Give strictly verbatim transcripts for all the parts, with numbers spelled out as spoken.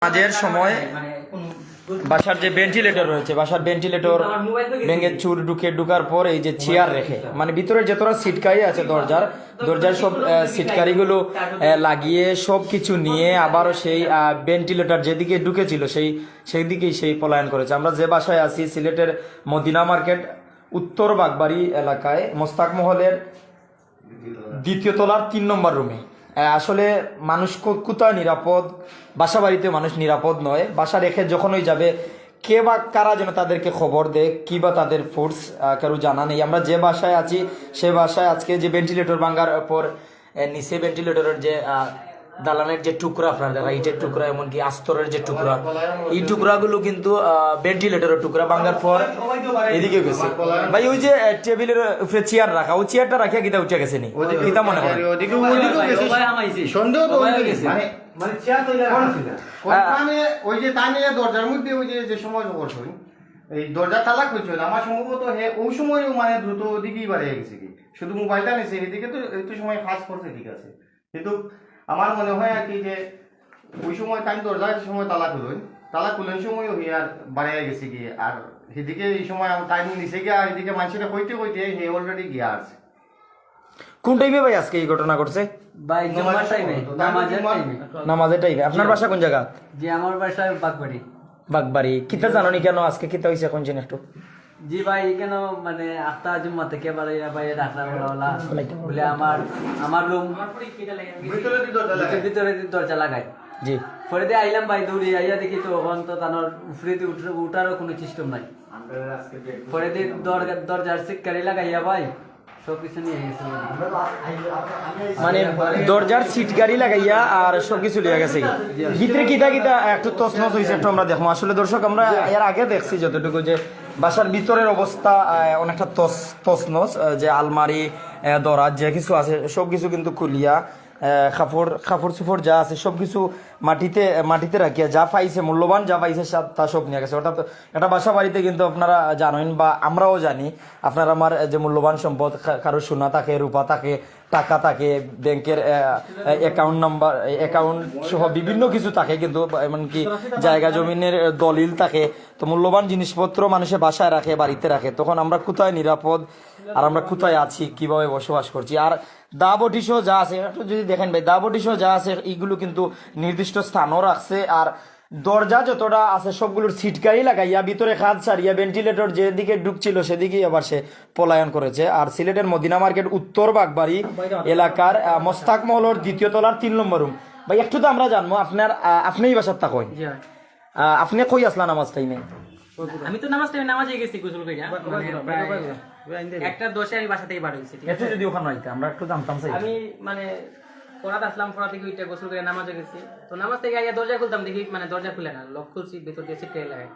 নামাজের সময় বাসার যে ভেন্টিলেটর রয়েছে, বাসার ভেন্টিলেটর ভেঙে চুর ঢুকে ঢুকার পর এই যে চেয়ার রেখে, মানে ভিতরে যতটা সিটকারি আছে দরজার, দরজার সব আহ, সিটকারিগুলো আহ, লাগিয়ে সব কিছু নিয়ে আবারও সেই ভেন্টিলেটর যেদিকে ঢুকেছিল সেই সেই দিকেই সেই পলায়ন করেছে। আমরা যে বাসায় আছি সিলেটের মদিনা মার্কেট উত্তর বাগবাড়ি এলাকায় মোস্তাক মহলের দ্বিতীয় তলার তিন নম্বর রুমে। আহ, আসলে মানুষ কো- কোথায় নিরাপদ? বাসা বাড়িতে মানুষ নিরাপদ নয়। বাসা রেখে যখনই যাবে, কে বা কারা যেন তাদেরকে খবর দেয়, কি বা তাদের ফোর্স, কেউ জানা নেই। আমরা যে বাসায় আছি, সে বাসায় আজকে যে ভেন্টিলেটর ভাঙার পর আহ, নিচে ভেন্টিলেটরের যে আহ, দালানের যে টুকরা, আপনার যারা ইটের টুকরা, এমনকি আস্তরের যে টুকরা, এই টুকরাগুলো কিন্তু ভেন্টিলেটরের টুকরা ভাঙার পর এদিকে গেছে। ভাই, ওই যে আহ, টেবিলের উপরে চেয়ার রাখা, ওই চেয়ারটা রাখিয়া কিতা উঠে গেছে নি? কিতা মনে করেন? ওদিকে, ওদিকেও গেছে। সবাই হামাইছে। সন্দেহ তো সবাই ওদিকে। গেছে। মানে, মানে চেয়ার তো এরা রাখছে না। কনফার্মে ওই যে তাই নিয়ে দরজার মধ্যে ওই যে, যে সময় করছেন, এই দরজা তালা খুলছেন, আমার সম্ভবত হে ওই সময়ও মানে দ্রুত ওদিকেই বাড়িয়ে গেছে কি, শুধু মোবাইলটা নিছে, এদিকে তো একটু সময় ফাস্ট করছে, ঠিক আছে, কিন্তু আমার মনে হয় আর কি যে ওই সময় তাই দরজার সময় তালা খুলইন, তালা খুলইন সময় ওই আর বাড়িয়ে গেছে কি, আর সেদিকে এই সময় তাই নিচে গিয়া এদিকে মানুষের কইতে কইতে হে অলরেডি গিয়া আছে। কোন টাইমে ভাই আজকে এই ঘটনা ঘটছে? ভাই, জুম্মার টাইমে, নামাজের টাইমে। নামাজের টাইমে। আপনার বাসা কোন জায়গা? জি, আমার বাসা বাগবাড়ি। বাগবাড়ি। কিতা জানো নি কেন আজকে কিতা হইছে, কোন একটু? জি ভাই, কেন মানে আখতা জুম্মা থেকে বাড়াইয়া ভাই ডাকলা বলা বলা। বলে আমার, আমার রুম ভিতরে দি দরজা লাগায়। ভিতরে দি দরজা লাগায়। জি। পরে দিয়ে আইলাম ভাই দৌড়ে, আইয়া দেখি তো ওখান তো তানোর উপরে দি উঠ-, উঠারও কোনো সিস্টেম নাই। পরে দি দরজা, দরজার সিটকারি লাগাইয়া ভাই সবকিছু নিয়ে গেছে। মানে দরজার সিটকারি লাগাইয়া আর সবকিছু লইয়া গেছে। ভিতরে কিতা কিতা একটু তছনছ হইছে, একটু আমরা দেখবো। আসলে দর্শক, আমরা এর আগে দেখছি যতটুকু যে বাসার ভিতরের অবস্থা আহ, অনেকটা তছ তছনছ, আহ, যে আলমারি, আহ, দরাজ যে কিছু আছে সবকিছু কিন্তু খুলিয়া, আহ, কাপড় কাপড় চোপড় যা আছে সবকিছু মাটিতে মাটিতে রাখিয়া যা পাইছে, মূল্যবান যা পাইছে সব, তা সব নিয়ে গেছে। অর্থাৎ একটা বাসা বাড়িতে কিন্তু আপনারা জানেন বা আমরাও জানি, আপনার আমার যে মূল্যবান সম্পদ, কা- কারো সোনা থাকে, রূপা থাকে, টাকা থাকে, ব্যাংকের অ্যাকাউন্ট নাম্বার, অ্যাকাউন্ট সহ বিভিন্ন কিছু থাকে, কিন্তু এমনকি জায়গা জমিনের দলিল থাকে। তো মূল্যবান জিনিসপত্র মানুষে বাসায় রাখে, বাড়িতে রাখে, তখন আমরা কোথায় নিরাপদ আর আমরা কোথায় আছি, কিভাবে বসবাস করছি? আর দা বটি সহ যা আছে, একটু যদি দেখেন ভাই, দা বটি সহ যা আছে এইগুলো কিন্তু নির্দিষ্ট স্থানও রাখছে। আর দরজা যতটা আছে সবগুলোর সিটকারি লাগাইয়া ভিতরে খাদ সারিয়া ভেন্টিলেটর যেদিকে ঢুকছিল সেদিকেই আবার সে পলায়ন করেছে। আর সিলেটের মদিনা মার্কেট উত্তর বাগবাড়ি এলাকার আহ, মোস্তাক মহলর দ্বিতীয় তলার তিন নম্বর রুম। ভাই, একটু তো আমরা জানবো আপনার, আহ, আপনি এই বাসার থাকইন? জি, হয়। আহ, আপনি কই আসলা নামাজ টাইমে? আমি তো নামাজ টাইমে নামাজে গেছি গোসল করিয়া, মানে, প্রায় একটা দশে আমি বাসা থেকে বার হয়েছি, ঠিক একটু আছে? যদি ওখানে আইতে, আমরা একটু জানতাম চাই। আমি, মানে, পড়াতে আসলাম, পড়া থেকে উঠে গোসল করে নামাজে গেছি। তো নামাজ থেকে আইয়া দরজা খুলতাম, দেখি, মানে, দরজা খুলে না, লক খুলছি, ভিতর দিয়ে ছিটকে লাগে।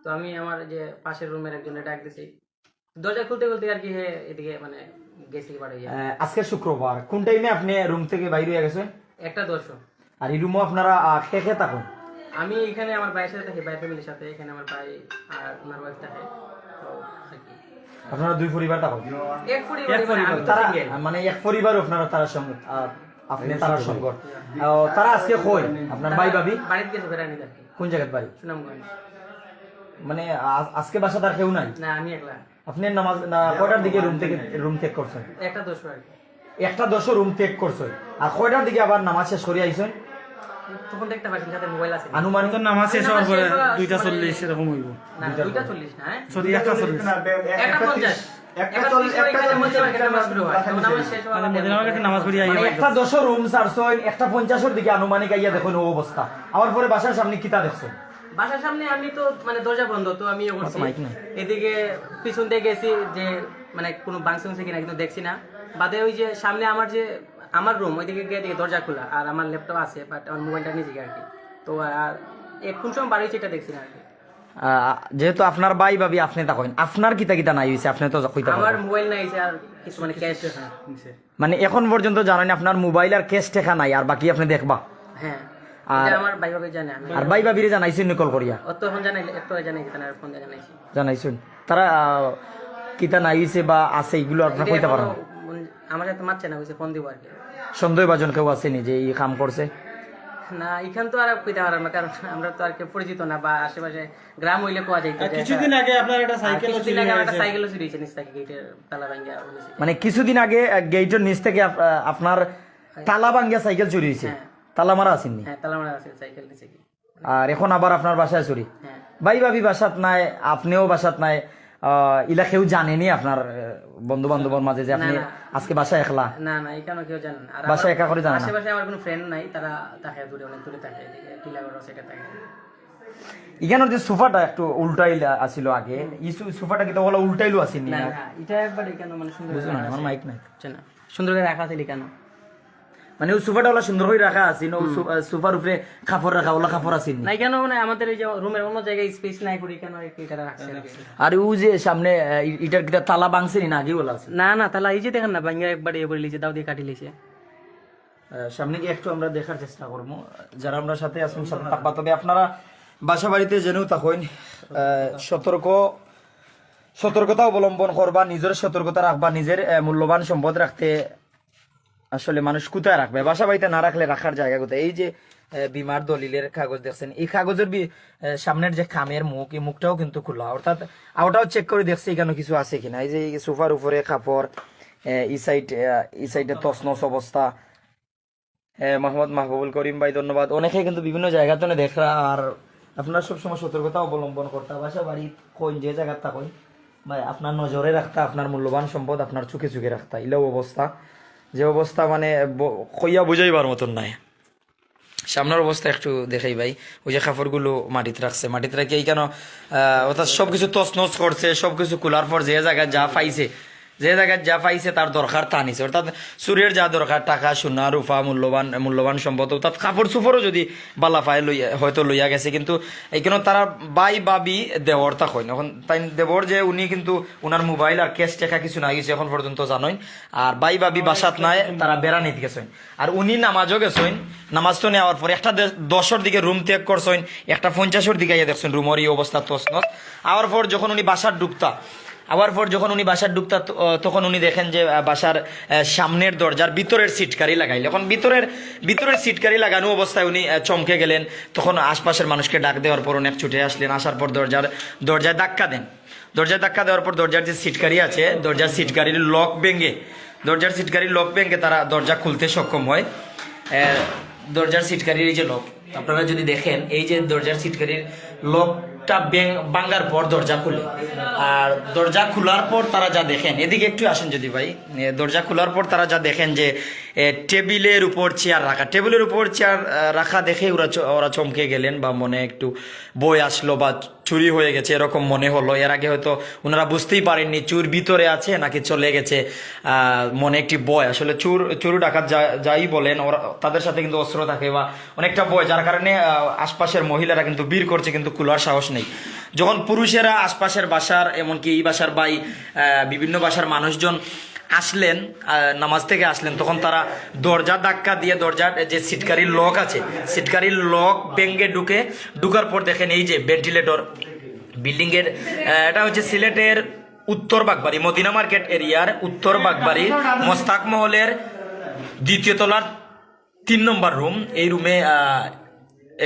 তো আমি আমার যে পাশের রুমের একজনের ডাক দিছি, দরজা খুলতে খুলতে আর কি হে এদিকে, মানে, গেছি বার হইয়া। আহ, আজকে শুক্রবার, কোন টাইমে আপনি রুম থেকে বাইরে হয়ে গেছেন? একটা দশ। আর এই রুমও আপনারা আহ, কে কে থাকেন? আমি এখানে আমার ভাইয়ের সাথে থাকি, ভাইয়ের ফ্যামিলির সাথে। এখানে আমার ভাই আর ওনার ওয়াইফ থাকে। তো থাকি। আপনারা দুই পরিবার থাকেন? এক পরিবার, এক মানে, আমি পরিবার। তো তারা, সিঙ্গেল। মানে, এক পরিবার আপনারা, তারা সঙ্গে, আহ, আপনি তারা সঙ্গে। আহ, তারা আজকে কই? আপনার ভাই ভাবি? বাড়িতে গেছে বেড়ানি আর কি। কোন জায়গার বাড়ি? সুনামগঞ্জ। মানে, আজ- আজকে বাসা তার কেউ নাই? না, আমি একলা। আপনি নামাজ না, কয়টার দিকে রুম থেকে, রুম ত্যাগ করছেন? একটা দশ আর কি। একটা দশও রুম ত্যাগ করছেন, আর কয়টার দিকে আবার নামাজ শেষ করে আইছেন? তখন দেখতে পাচ্ছেন, সাথে মোবাইল আছে। আনুমানিক তো নামাজ শেষ হওয়ার পরে শেষ হওয়ার দুইটা পরে চল্লিশ এরকম হইব। না, দুইটা চল্লিশ না, হ্যাঁ? সরি, একটা চল্লিশ। না, বে- একটা একটা পঞ্চাশ। পঞ্চাশ। একটা একটা চল্লিশ, চল্লিশ একটা পরে চল্লিশ মসজিদে একটা নামাজ শুরু হয়। তখন নামাজ শেষ হওয়ার মানে আগে মদিনা মার্কেটে নামাজ পড়ি আইয়া মানে, একটা দশও রুম ছাড়ছইন, একটা পঞ্চাশের দিকে আনুমানিক আইয়া দেখুন ও অবস্থা। আবার পরে বাসার সামনে কিতা দেখছেন? বাসার সামনে আমি তো, মানে, দরজা বন্ধ, তো আমি ইয়ে করছি। মাইক নাই। এদিকে পিছন দিয়ে গেছি যে, মানে, কোনো ভাঙছে উংছে কিনা, কিন্তু দেখছি না। বাদে ওই যে সামনে আমার যে, আমার রুম, ওইদিকে গিয়ে দেখি দরজা খোলা, আর আমার ল্যাপটপ আছে, বাট আমার মোবাইলটা নিজে আর কি। তো আর এক কোন সময় বার হয়েছে এটা দেখছি না আর কি। আহ, যেহেতু আপনার ভাই ভাবি আপনি তা কইন, আপনার কিতা কিতা নাই হইছে, আপনি তো কইতা আমার পারবেন। মোবাইল নাই, আর কিছু, মানে, ক্যাশ। মানে, এখন পর্যন্ত জানেন আপনার মোবাইল আর ক্যাশ টেকা নাই, আর বাকি আপনি দেখবা। হ্যাঁ। আর এটা আমার ভাই ভাবি জানে, আমি আর ভাই ভাবিরে জানাইছেন নি কল করিয়া? ও তো এখন জানাই, একটু আগে জানাই, তারা ফোন দিয়ে জানাইছি। জানাইছেন? তারা আহ, কিতা নাই হইছে বা আছে, এগুলো আপনারা এটা কইতে পারেন? এখনো, উম, আমার সাথে মাতছে না, কইছে ফোন দিব আর কি। সন্দেহভাজন কেউ আছেনি যে এই কাম করছে? না, এখান তো আর কইতে পারলাম না, কারণ আমরা তো আর কেউ পরিচিত না, বা আশেপাশে গ্রাম হইলে কোয়া যাইতো। কিছুদিন আগে আপনার একটা সাইকেল কিছুদিন আগে আমার একটা সাইকেলও চুরি হয়েছে নিচ থেকে, গেটের তালা ভাঙিয়া। মানে কিছুদিন আগে গেটের নিচ থেকে আপনার তালা ভাঙিয়া সাইকেল চুরি হয়েছে? তালা মারা আছেননি? হ্যাঁ, তালা মারা আছে সাইকেল নিচে কি। আর এখন আবার আপনার বাসায় চুরি? ভাই ভাবি বাসাত নাই, আপনিও বাসাত নাই, ইলা কেউ জানেনি আপনার বন্ধু বান্ধবর মাঝে যে আপনি আজকে বাসায় একলা? না, না, এখানে কেউ জানে না। বাসায় একা করে জানেন? আশেপাশে আমার কোনো ফ্রেন্ড নাই, তারা থাকে দূরে, অনেক দূরে থাকে, এদিকে টিলাগড় সাইডে থাকে। এখানে যে সোফাটা একটু উল্টাইল আছিল আগে, এই সোফাটা কি তো বলা উল্টাইলও আছেনি? না, না, এটা একবার এখানে মানে সুন্দর। বুঝছো না, আমার মাইক নাই। সুন্দর করে রাখা আছে এখানে। মানে ওই সোফাটা ওলা সুন্দর করে রাখা আছে, না? সোফার উপরে কাপড় রাখা, ওলা কাপড় আছে? না, কেন মানে আমাদের এই যে রুমের অন্য জায়গায় স্পেস নাই করি, কেন এটা রাখছে আর কি। আর ও যে সামনে ইটার কিতা তালা ভাঙছে নি, না আগে ওলা আছে? না, না, তালা এই যে দেখেন না, ভাঙিয়া একবার ইয়ে করে লিছে, দাও দিয়ে কাটি লিছে। সামনে গিয়ে একটু আমরা দেখার চেষ্টা করবো, যারা আমরা সাথে আছেন সাথে থাকবা। তবে আপনারা বাসা বাড়িতে যেনও থাকইন, সতর্ক সতর্কতা অবলম্বন করবা, নিজের সতর্কতা রাখবা, নিজের মূল্যবান সম্পদ রাখতে আসলে মানুষ কোথায় রাখবে? বাসা বাড়িতে না রাখলে রাখার জায়গা কোথায়? এই যে বিমার দলিলের কাগজ দেখছেন, এই কাগজের সামনের যে খামের মুখ, এই মুখটাও কিন্তু খোলা, অর্থাৎ ওটাও চেক করে দেখছি এখানে কিছু আছে কিনা। এই যে সোফার উপরে কাপড়, এই সাইড, এই সাইডে তছনছ অবস্থা। মোহাম্মদ মাহবুবুল করিম ভাই, ধন্যবাদ। অনেকে কিন্তু বিভিন্ন জায়গা থেকে দেখরা, আর আপনারা সবসময় সতর্কতা অবলম্বন করতা, বাসা বাড়ি কইন, যে জায়গাত থাকইন ভাই, আপনার নজরে রাখতা, আপনার মূল্যবান সম্পদ আপনার চোখে চোখে রাখতা। ইলাও অবস্থা, যে অবস্থা মানে কইয়া বুঝাইবার মতন নাই। সামনের অবস্থা একটু দেখাই ভাই, ওই যে কাপড়গুলো মাটিত রাখছে, মাটিত রাখি এইখানে অর্থাৎ সবকিছু তছনছ করছে, সবকিছু খোলার পর যে জায়গায় যা পাইছে, যে জায়গায় যা পাইছে তার দরকার তা নিছে। অর্থাৎ চুরের যা দরকার, টাকা, সোনা, রূপা, মূল্যবান মূল্যবান সম্পদ, অর্থাৎ কাপড় চোপড়ও যদি বালা পায় হয়তো লইয়া গেছে। কিন্তু এইখানে তারা ভাই ভাবি দেওর তা কইন। এখন তাই দেবর যে উনি কিন্তু ওনার মোবাইল আর ক্যাশ টাকা কিছু না গেছে এখন পর্যন্ত জানইন। আর ভাই ভাবি বাসাত নাই, তারা বেড়া নিতে গেছেন। আর উনি নামাজও গেছেন, নামাজ তো নেওয়ার পর একটা দশর দিকে রুম ত্যাগ করছেন, একটা পঞ্চাশর দিকে আইয়া দেখছেন রুমর এই অবস্থা তছনছ। আওয়ার পর যখন উনি বাসার ঢুকতা আওয়ার পর যখন উনি বাসার ঢুকতা তখন উনি দেখেন যে বাসার সামনের দরজার ভিতরের সিটকারি লাগাইল। এখন ভিতরের ভিতরের সিটকারি লাগানো অবস্থায় উনি চমকে গেলেন। তখন আশপাশের মানুষকে ডাক দেওয়ার পর অনেক ছুটে আসলেন, আসার পর দরজার দরজায় ধাক্কা দেন। দরজায় ধাক্কা দেওয়ার পর দরজার যে সিটকারি আছে, দরজার সিটকারির লক ভেঙে দরজার সিটকারির লক ভেঙে তারা দরজা খুলতে সক্ষম হয়। দরজার সিটকারির এই যে লক, আপনারা যদি দেখেন, এই যে দরজার সিটকারির লকটা ভাঙ্গার পর দরজা খুলে। আর দরজা খোলার পর তারা যা দেখেন, এদিকে একটু আসেন যদি ভাই, দরজা খোলার পর তারা যা দেখেন যে টেবিলের উপর চেয়ার রাখা, টেবিলের উপর চেয়ার রাখা দেখে ওরা ওরা চমকে গেলেন বা মনে একটু ভয় আসলো বা চুরি হয়ে গেছে এরকম মনে হলো। এর আগে হয়তো ওনারা বুঝতেই পারেননি চুর ভিতরে আছে নাকি চলে গেছে। মনে একটি ভয়, আসলে চুর চুর ডাকাত যাই বলেন, ওরা তাদের সাথে কিন্তু অস্ত্র থাকে বা অনেকটা ভয়, যার কারণে আশপাশের মহিলারা কিন্তু ভিড় করছে, কিন্তু খোলার সাহস নেই। যখন পুরুষেরা আশপাশের বাসার, এমনকি এই বাসার ভাই, বিভিন্ন বাসার মানুষজন আসলেন, নামাজ থেকে আসলেন, তখন তারা দরজা ধাক্কা দিয়ে দরজার যে সিটকারির লক আছে, সিটকারির লক ভেঙে ঢুকে ঢুকার পর দেখেন এই যে ভেন্টিলেটর বিল্ডিংয়ের, এটা হচ্ছে সিলেটের উত্তর বাগবাড়ি, মদিনা মার্কেট এরিয়ার উত্তর বাগবাড়ি মোস্তাক মহলের দ্বিতীয় তলার তিন নম্বর রুম। এই রুমে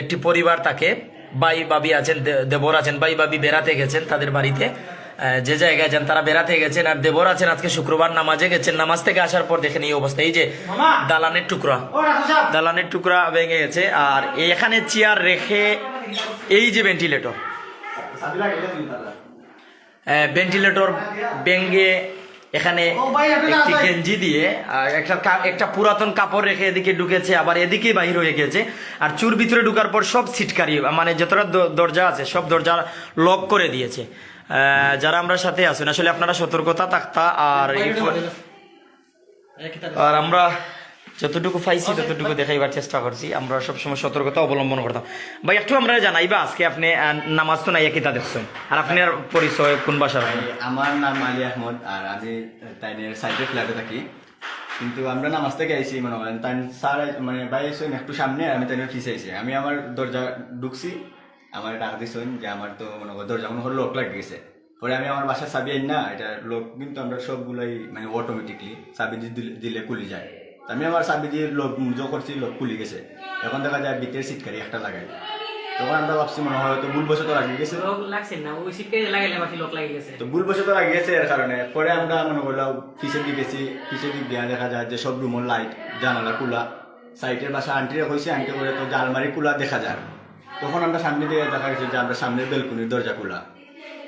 একটি পরিবার থাকে, ভাই ভাবি আছেন, দেবর আছেন, ভাই ভাবি বেড়াতে গেছেন তাদের বাড়িতে। যে জায়গায় যান তারা বেড়াতে গেছেন, আর দেবর আছেন আজকে শুক্রবার, নামাজে গেছেন, নামাজ থেকে আসার পর দেখেন এই অবস্থা, এই যে দালানের টুকরা, দালানের টুকরা ভেঙে গেছে। আর এখানে চেয়ার রেখে এই যে ভেন্টিলেটর, ভেন্টিলেটর ভেঙে এখানে একটি গেঞ্জি দিয়ে একটা একটা পুরাতন কাপড় রেখে এদিকে ঢুকেছে, আবার এদিকে বাহির হয়ে গেছে। আর চুর ভিতরে ঢুকার পর সব সিটকারি, মানে যতটা দরজা আছে সব দরজা লক করে দিয়েছে। যারা আমরা সাথে আছেন, আসলে আপনারা সতর্কতা থাকতা। আর এই আর আমরা যতটুকু পাইছি ততটুকু দেখাইবার চেষ্টা করছি। আমরা সবসময় সতর্কতা অবলম্বন করতাম। ভাই, একটু আমরা জানাইবা আজকে আপনি নামাজ তো নাই কিতা দেখছেন, আর আপনার পরিচয় কোন বাসার? আমার নাম আলী আহমদ, আর আমি তাইনের সাইডে ফ্ল্যাটে থাকি। কিন্তু আমরা নামাজ থেকে আইছি, মনে করেন তাই স্যার মানে ভাই আইসেন একটু সামনে, আমি তাইনের পিছে আইছি। আমি আমার দরজা ঢুকছি, আমার ডাক দিছেন যে আমার তো মনে করেন দরজা মনে হয় লক লাগে গেছে। পরে আমি আমার বাসার চাবি আনি না, এটা লক কিন্তু আমরা সবগুলাই মানে অটোমেটিকলি চাবি দিলে খুলি যায়। আমি আমার চাবি দিয়া লক মুজো করছি, লক খুলি গেছে। এখন দেখা যায় ভিতরে সিটকারি একটা লাগাই। তখন আমরা ভাবছি মনে হয় হয়তো ভুলবশত লাগি গেছে। লক লাগছে না, ওই সিটকারি লাগাইলে বাকি লক লাগি গেছে। তো ভুলবশত লাগি গেছে, এর কারণে পরে আমরা মনে করলাম পিছের দিকে গেছি, পিছের দিক দিয়া দেখা যায় যে সব রুমর লাইট, জানালা খোলা। সাইডের বাসা আন্টিরে কইছি, আন্টি বলে তো আলমারি খোলা দেখা যায়। তখন আমরা সামনে দিয়ে দেখা গেছে যে আমরা সামনের বেলকুনির দরজা খোলা।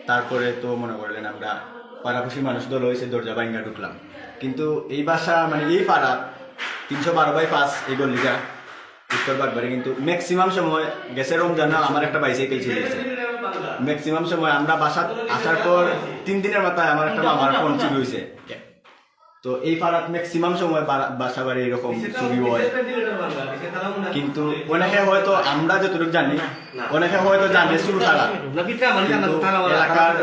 তারপরে তো মনে করলেন আমরা পাড়াপড়শি মানুষ দল হয়েছে, দরজা ভাঙ্গা ঢুকলাম। কিন্তু এই বাসা মানে এই পাড়া তিনশো বারো বাই পাঁচ এই গল্লিটা উত্তর বাগবাড়ি, কিন্তু ম্যাক্সিমাম সময় গেছে রমজান আমার একটা বাইসাইকেল চুরি হয়েছে। ম্যাক্সিমাম সময় আমরা বাসাত আসার পর তিন দিনের মাথায় আমার একটা মামার ফোন চুরি হয়েছে। তো এই পাড়াত ম্যাক্সিমাম সময় বাসা বাড়ি এরকম চুরি হয়। কিন্তু অনেকে হয়তো আমরা যতটুকু জানি, অনেকে হয়তো জানে চুর খারাপ। কিন্তু এলাকার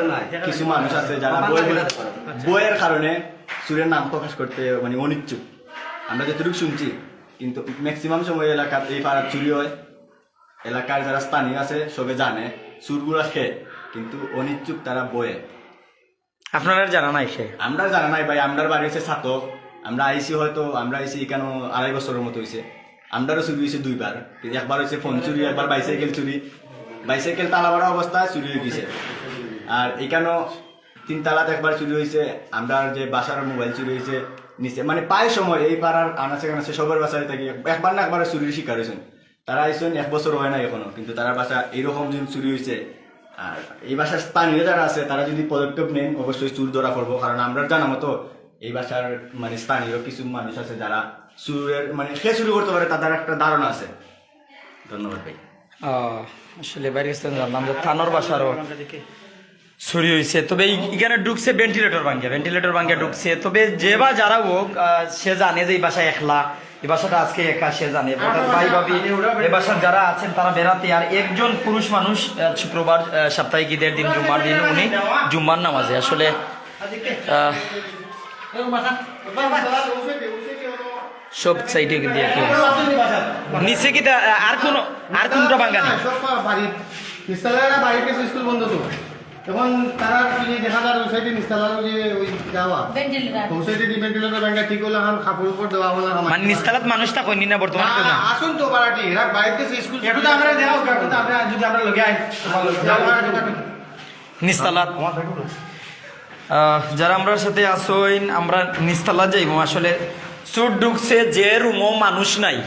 কিছু মানুষ আছে যারা ভয়, ভয়ের কারণে চুরের নাম প্রকাশ করতে মানে অনিচ্ছুক। আমরা যতটুকু শুনছি, কিন্তু ম্যাক্সিমাম সময় এলাকার এই পাড়ার চুরি হয়। এলাকার যারা স্থানীয় আছে সবে জানে চুরগুলা খে, কিন্তু অনিচ্ছুক, তারা ভয়ে। আপনারার জানা নাই খে? আমরার জানা নাই ভাই, আমরার বাড়ি হচ্ছে ছাতক। আমরা আইছি হয়তো, আমরা আইছি এখানে আড়াই বছরের মতো হইছে। আমরারও চুরি হইছে দুইবার, একবার হইছে ফোন চুরি, একবার বাইসাইকেল চুরি। বাইসাইকেল তালা মারা অবস্থায় চুরি হয়ে গেছে। আর এখানেও তিন তালাত একবার চুরি হইছে, আমরার যে বাসার মোবাইল চুরি হইছে নিচে, মানে প্রায় সময় এই পাড়ার আনাচে কানাচে সবার বাসায় থাকি একবার না একবার চুরির শিকার হয়েছেন। তারা আইসেন এক বছর হয় না এখনো, কিন্তু তারার বাসা এইরকম দিন চুরি হয়েছে। আর এই বাসার স্থানীয় যারা আছে তারা যদি পদক্ষেপ নেন অবশ্যই চুর ধরা পড়বো, কারণ আমরা জানা মতো এই বাসার মানে স্থানীয় কিছু মানুষ আছে যারা চুরের মানে সে চুরি করতে পারে, তাদের একটা ধারণা আছে। ধন্যবাদ ভাই। আহ, আসলে বাইরে গেছিলাম, জানলাম যে তানর বাসারও চুরি হয়েছে। তবে এই- এখানে ঢুকছে ভেন্টিলেটর ভাঙ্গিয়া, ভেন্টিলেটর ভাঙ্গিয়া ঢুকছে। তবে যে বা যারা হোক, আহ, সে জানে যে এই বাসায় একলা, এই বাসাটা আজকে একা, সে জানে। অর্থাৎ ভাই ভাবি, এই বাসার যারা আছেন তারা বেড়াতে, আর একজন পুরুষ মানুষ, আহ, শুক্রবার, আহ, সাপ্তাহিক ঈদের দিন, জুম্মার দিন উনি জুম্মার নামাজে আসলে, আহ, সব সাইডে দিয়ে কি আছে? নিচে কি তা- আর কোনো, আর কোনটা ভাঙ্গা নেই? সব বাড়ি, নিচতলার বাড়ির কিছু স্কুল বন্ধ তো। এখন তারা কি দেখা যার ওই সাইডে নিচতলার ওই যে ওই যাওয়া, ভেন্টিলেটর। ওই সাইডে দিয়ে ভেন্টিলেটর ভাঙ্গা ঠিক হলো, এখন কাপড় উপর দেওয়া হলো, আমার মানে নিচতলাত মানুষ তা কইনি না বর্তমানে তো না? আসুন তো ভাড়াটি, এরা বাইরে থেকে স্কুল একটু তো আমরা যাও, একটু তো আমরা যদি আমরা লগে আই, তোমার লগে যাও, ভাড়াটি থাকো। নিচতলাত, আহ, যারা আমরার সাথে আসইন, আমরা নিচতলা যাইব। আসলে চুর ঢুকছে যে রুমও মানুষ নাই,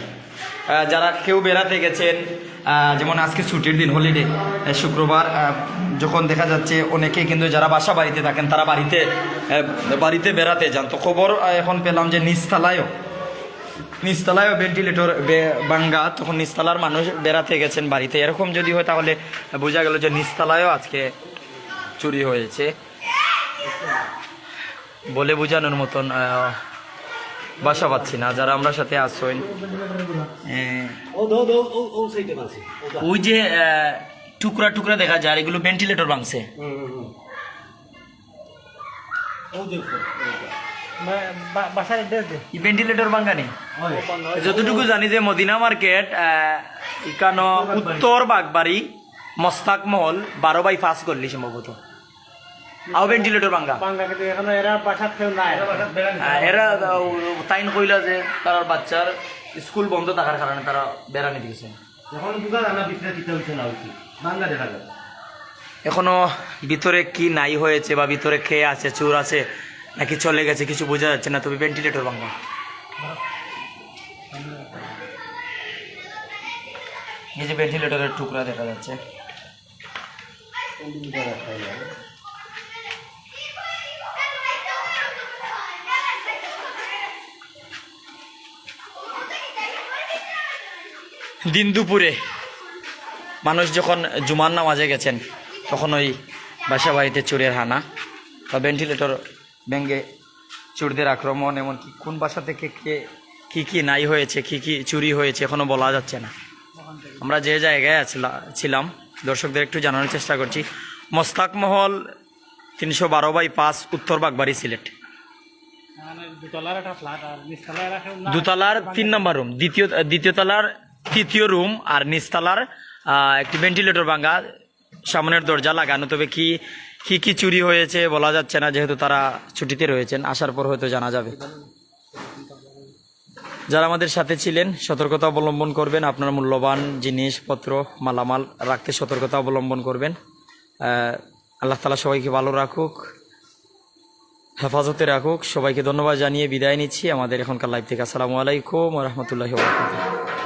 আহ, যারা কেউ বেড়াতে গেছেন, আহ, যেমন আজকে ছুটির দিন, হলিডে, আহ, শুক্রবার, আহ, যখন দেখা যাচ্ছে অনেকে কিন্তু যারা বাসা বাড়িতে থাকেন তারা বাড়িতে, আহ, বাড়িতে বেড়াতে যান। তো খবর, আহ, এখন পেলাম যে নিচতলায়ও, নিচতলায়ও ভেন্টিলেটর বে- ভাঙ্গা, তখন নিচতলার মানুষ বেড়াতে গেছেন বাড়িতে। এরকম যদি হয় তাহলে বোঝা গেল যে নিচতলায়ও আজকে চুরি হয়েছে। বলে বোঝানোর মতন, আহ, ভাষা পাচ্ছি না। যারা আমরার সাথে আসইন, আহ, ও, ও, ও, ও, ও সাইডে আছে। ওই যে, আহ, টুকরা টুকরা দেখা যায়, এগুলো ভেন্টিলেটর ভাঙছে। হুম, হুম, হুম। ও দেখো, ওইটা। বা-, বা-, বাসার অ্যাড্রেস দে। এই ভেন্টিলেটর ভাঙা নেই। ওই। যতটুকু জানি যে মদিনা মার্কেট, আহ, ইকানো উত্তর বাগবাড়ি, মোস্তাক মহল, বারো বাই পাঁচ গল্লি সম্ভবত। আও ভেন্টিলেটর ভাঙ্গা। ভাঙ্গা, কিন্তু এখনো এরা বাসাত কেউ নাই। আহ, এরা, আহ, তাইন কইলা যে তারার বাচ্চার স্কুল বন্ধ থাকার কারণে তারা বেড়ানি দিয়েছে। এখন বুঝা যায় না ভিতরে কিতা হইছে না হইছে, ভাঙ্গা দেখা যায়। এখনো ভিতরে কি নাই হয়েছে বা ভিতরে কে আছে, চোর আছে নাকি চলে গেছে, কিছু বোঝা যাচ্ছে না। তবে ভেন্টিলেটর ভাঙ্গা, এই যে ভেন্টিলেটরের টুকরা দেখা যাচ্ছে। দিন দুপুরে মানুষ যখন জুমার নামাজে গেছেন, তখন ওই বাসা বাড়িতে চোরের হানা বা ভেন্টিলেটর ভেঙে চোরদের আক্রমণ, এমনকি কোন বাসা থেকে কে কি কি নাই হয়েছে, কি কি চুরি হয়েছে, এখনো বলা যাচ্ছে না। আমরা যে জায়গায় আছিলা- ছিলাম, দর্শকদের একটু জানানোর চেষ্টা করছি। মোস্তাক মহল তিনশো বারো বাই পাঁচ, উত্তর বাগবাড়ি, সিলেট। মানে দোতলার একটা ফ্ল্যাট আর নিচতলায় রাখে না। দোতলার তিন নম্বর রুম, দ্বিতীয়, দ্বিতীয় তলার তৃতীয় রুম আর নিচতলার, আহ, একটি ভেন্টিলেটর ভাঙা, সামনের দরজা লাগানো। তবে কি, কি কি চুরি হয়েছে বলা যাচ্ছে না, যেহেতু তারা ছুটিতে রয়েছেন, আসার পর হয়তো জানা যাবে। যারা আমাদের সাথে ছিলেন, সতর্কতা অবলম্বন করবেন, আপনার মূল্যবান জিনিসপত্র, মালামাল রাখতে সতর্কতা অবলম্বন করবেন। আহ, আল্লাহ তাআলা সবাইকে ভালো রাখুক, হেফাজতে রাখুক। সবাইকে ধন্যবাদ জানিয়ে বিদায় নিচ্ছি আমাদের এখনকার লাইভ থেকে। আসসালামু আলাইকুম ওয়া রাহমাতুল্লাহি ওয়া বারাকাতুহু।